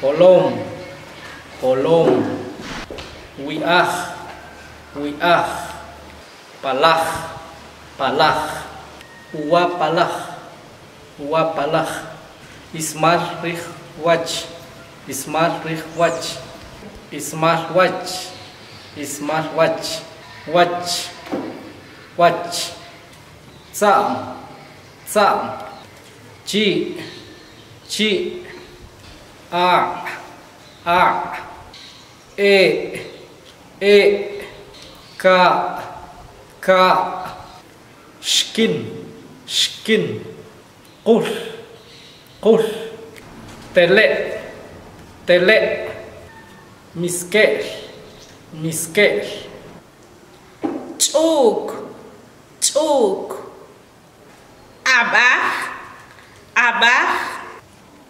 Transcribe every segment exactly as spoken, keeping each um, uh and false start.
Jolom, jolom. Wi'aj, wi'aj. Palaj, palaj. Uwa palaj, uwa palaj. Ismal rij wach, ismal rij wach. Ismal wach, ismal wach. Wach, wach. Tza'm, tza'm. Chi', chi'. A', a'. E', e'. Ka', ka'. Xkin, xkin. Qul, qul. Tele', tele'. Miske'l, miske'l. Ch'u'k, ch'u'k. Ab'aj, ab'aj.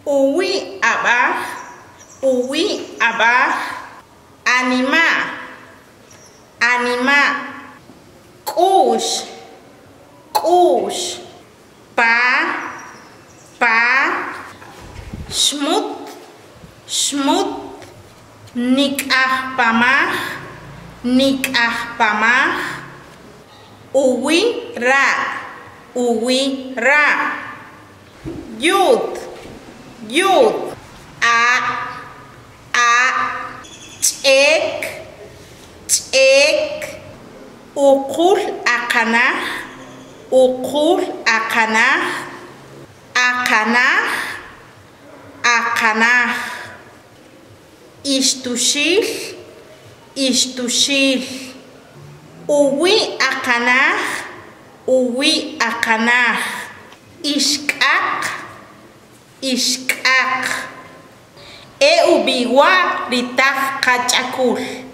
Uwi' ab'aj, uwi' ab'aj. Anima', anima'. K'u'x, k'u'x. Pa, pa. Xmut, xmut. Nik'aj pamaj, nik'aj pamaj. Uwi' ra', uwi' ra'. Yut, yut. A', a'. Ch'ek, ch'ek. Uqul aqanaj, uqul aqanaj. Aqanaj, aqanaj. Ixtuxil, ixtuxil. Uwi' aqanaj, uwi' aqanaj. Ixk'aq, ixk'aq. E ub'i' wa' ri taq qach'akul.